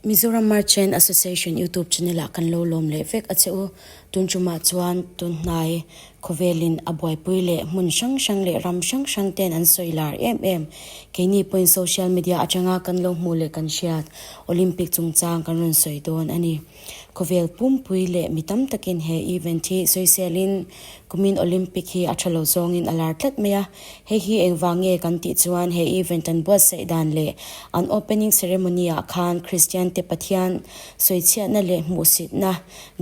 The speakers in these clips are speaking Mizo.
Mizoram Merchant Association YouTube channel ah kan lo lawm leh vek a che u. Tun tumah chuan tun hnai khawvelin a buaipui leh hmun hrang hrang leh ram hrang hrang ten an sawi lar em em. Keini pawhin social media atanga kan lo hmuh leh kan hriat Olympic chungchang kan rawn sawi dawn a ni. Khawvel pumpui leh mi tam takin he event hi sawiselin kumin Olympic hi a tha lo zawngin a lar tlat mai a. Hei hi engvang nge kan tih chuan he event an buatsaih dan leh an opening ceremony ah khan Kristian te Pathian sawichhiatna leh hmuhsitna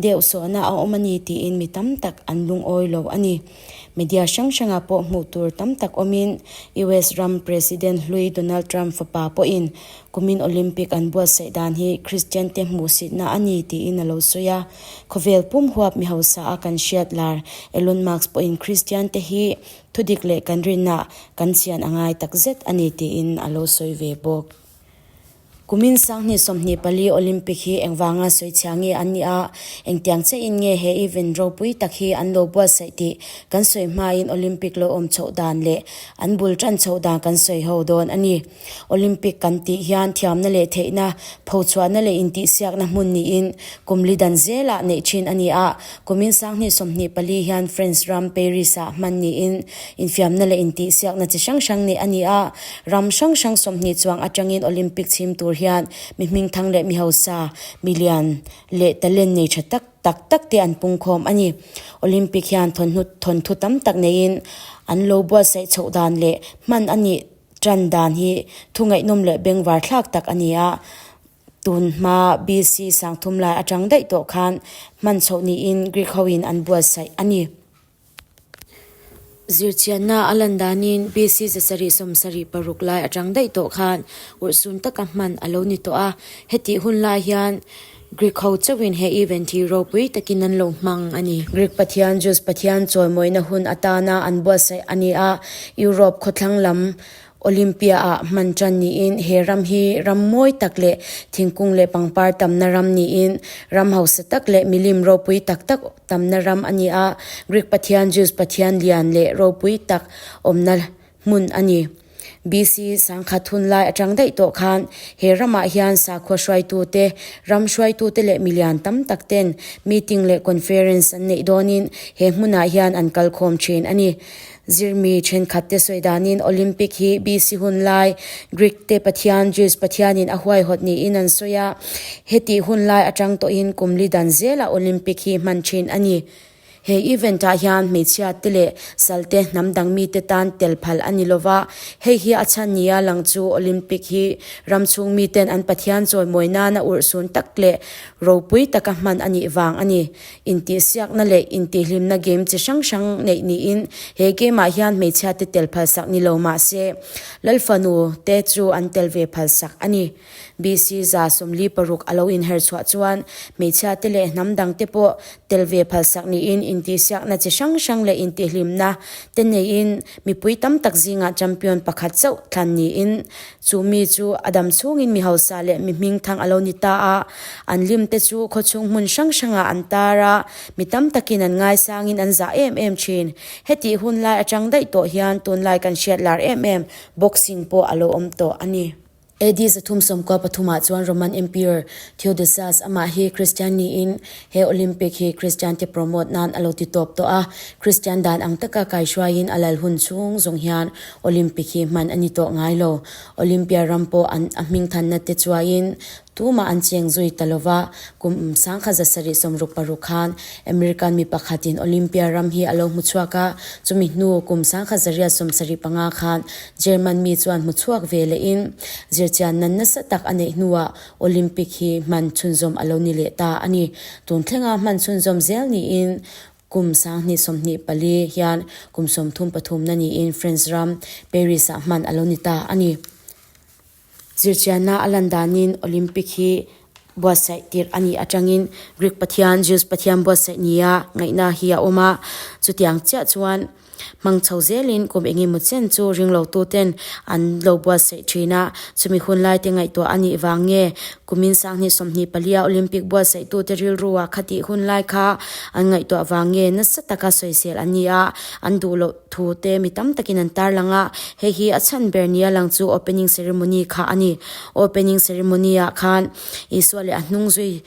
deuhsawhna a awm a ni tiin mi tam tak an lungawi lo a ni. Media hrang hrangah pawh hmuh tur tam tak awmin US ram President hlui Donald Trump fapa pawhin kumin Olympic an buatsaih dan hi Kristian te hmuhsitna a ni tiin a lo sawi a. Khawvel pum huap mi hausa a kan hriat lar Elon Musk pawhin Kristian te hi thudik leh kan rinna kan chian a ngai takzet a ni tiin a lo sawi ve bawk. Kumin sanghnih 24 Olympic hi engvanga sawichhia nge an nih a, engtiang chiahin nge he event ropui tak hi an lo buatsaih tih kan sawi hmain Olympic lo awm chhoh dan leh an bul tan chhoh dan kan sawi ho dawn a ni. Olympic kan tih hian thiamna leh theihna, phochhuahna leh intihsiakna hmun niin kum li dan zelah neih thin a ni a, kumin sanghnih 24 hian France ram Paris-ah hman niin infiamna leh intihsiakna chi hrang hrang neih a ni a. Ram hrang hrang 20 chuang atangin Olympic chhim tur hian mi hmingthang leh mi hausa, mi lian leh talent nei tha tak tak tak te an pungkhawm a ni. Olympic hian thawnhnu thawnthu tam tak neiin an lo buatsaih chhoh dan leh hman a nih tan dan hi thu ngaihnawm leh bengvar thlak tak a ni a. Tun hma BC sangthum lai atang daih tawh khan hman chhoh niin Greek hoin an buatsaih a ni. Zirchianna a lan danin BC 776 lai atang daih tawh khan urhsun taka hman a lo ni tawh a, hetih hun lai hian Greek ho chauhin he event hi ropui takin an lo hmang a ni. Greek pathian Zeus pathian chawimawina hun atana an buatsaih a ni a, Europe khawthlang lam Olympia-ah hman tan niin he ram hi ram mawi tak leh thingkung leh pangpar tamna ram niin ram hausa tak leh milim ropui tak tak tamna ram a ni a, Greek pathian Zeus pathian lian leh ropui tak awmna hmun a ni. BC sangkhat hun lai atang daih tawh khan he ramah hian sakhua hruaitute, ram hruaitute leh milian tam tak ten meeting leh conference an neih dawnin he hmunah hian an kalkhawm thin a ni. Zirmi thenkhatte sawi danin Olympic hi BC hun lai Greek te pathian Zeus pathianin a huaihawt niin an sawi a, hetih hun lai atang tawhin kum li dan zelah Olympic hi hman thin a ni. He event ah hian hmeichhia te leh sal te hnam dang mite tan tel phal a ni lova, hei hi a chhan nia lang chu Olympic hi ram chhung miten an pathian chawimawi nana urhsun tak leh ropui taka hman a nih vang a ni. Intihsiakna leh intihhlimna game chi hrang hrang neih niin he game ah hian hmeichhia te tel phalsak ni lo mah se Lalfanu te chu an tel ve phalsak a ni. BC 46 a lo inher chhuah chuan hmeichhia te leh hnam dang te pawh tel ve phalsak niin intihsiakna chi hrang hrang leh intihhlimna te neiin mipui tam tak zingah champion pakhat chauh thlan niin Chu mi chu a dam chhungin mi hausa leh mi hmingthang a lo ni ta a, an lim te chu khawchhung hmun hrang hrangah an tar a, mi tam takin an ngaisangin an zah em em thin. Hetih hun lai atang daih tawh hian tunlai kan hriat lar em em boxing pawh a lo awm tawh a ni. AD 393 ah chuan Roman Emperor Theodosius amah hi Kristian niin he Olympic hi Kristian te promote nan a lo ti tawp tawh a, Kristian dan ang taka kaihruaiin a lal hun chhung zawng hian Olympic hi hman a ni tawh ngai lo. Olympia ram pawh an a hmingthanna te chuaiin tumah an cheng zui ta lo va, kum 1766 khan American mi pakhatin Olympia ram hi a lo hmu chhuak a, chumi hnu kum 1875 khan German mi chuan hmu chhuak ve lehin zirchian nan nasa tak a neih hnuah Olympic hi hman chhunzawm a lo ni leh ta a ni. Tun thlenga hman chhunzawm zel niin Kum 2024 hian kum 33 na niin France ram Paris-ah hman a lo ni ta a ni. Zirchianna a lan danin Olympic hi buatsaih tirh a nih atangin Greek pathian Zeus pathian buatsaih nia ngaihna hi a awm a, chutiang chiah chuan. Hmang chho zelin kum engemaw chen chu ringlotu ten an lo buatsaih thin a, chumi hun lai te ngaihtuah a nih vang nge kumin sanghnih 24 a Olympic buatsaihtute rilru ah khatih hun lai kha an ngaihtuah vang nge nasa taka sawisel an ni a, an duh loh thu te mi tam takin an tarlang a, hei hi a chhan ber nia lang chu opening ceremony kha a ni. Opening ceremony ah khan Isua leh a hnung zui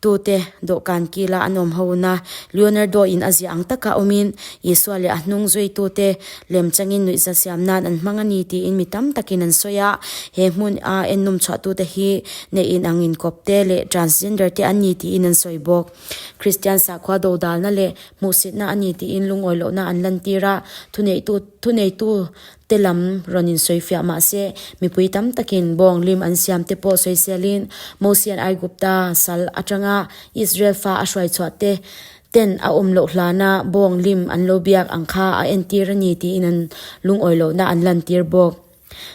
Tute dawhkan kila an awm ho na, Leonardo in a ziah ang taka awmin, Isua leh a hnung zuitute lem changin nuihza siam nan an hmang a ni tiin mi tam takin an sawi a. He hmun a ennawm chhuahtute hi neih in ang inkawp te leh transgender te an ni tiin an sawi bawk. Kristian sakhua dodalna leh hmuhsitna a ni tiin lungawi lohna an lantir a, thuneihtu thuneitu te lam rawn insawifiah mah se, mipui tam takin bawng lim an siam te pawh sawiselin Mosian Aigupta sal atanga Israel fa a hruaichhuah te ten a awm loh hlana bawng lim an lo biak ang kha a entir a ni tiin an lungawi lohna an lantir bawk.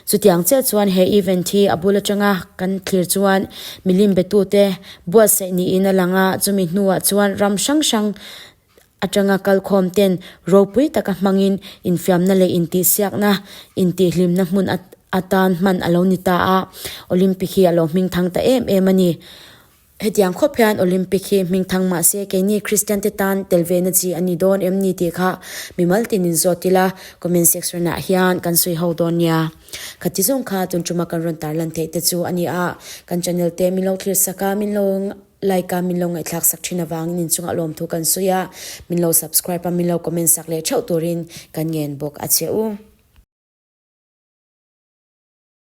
Chutiang chiah chuan he event hi a bul atanga kan thlir chuan milim betute buatsaih niin a lang a, chumi hnuah chuan ram hrang hrang atanga kalkhawm ten ropui taka hmangin infiamna leh intihsiakna, intihhlimna hmun atan hman a lo ni ta a, Olympic hi a lo hmingthang ta em em a ni. Hetiang khawp hian Olympic hi hmingthang mah se keini Kristian te tan tel ve na chi a ni dawn em ni tih kha mimal tinin zawt ila comment section ah hian kan sawi ho dawn nia. Khati zawng kha tun tuma kan rawn tarlan theih te chu a ni a, kan channel te min lo thlir sak a, min lo. Like a min lo ngaihthlak sak thin avangin inchungah lawmthu kan sawi a, min lo subscribe a min lo comment sak leh theuh turin kan ngen bawk a che u.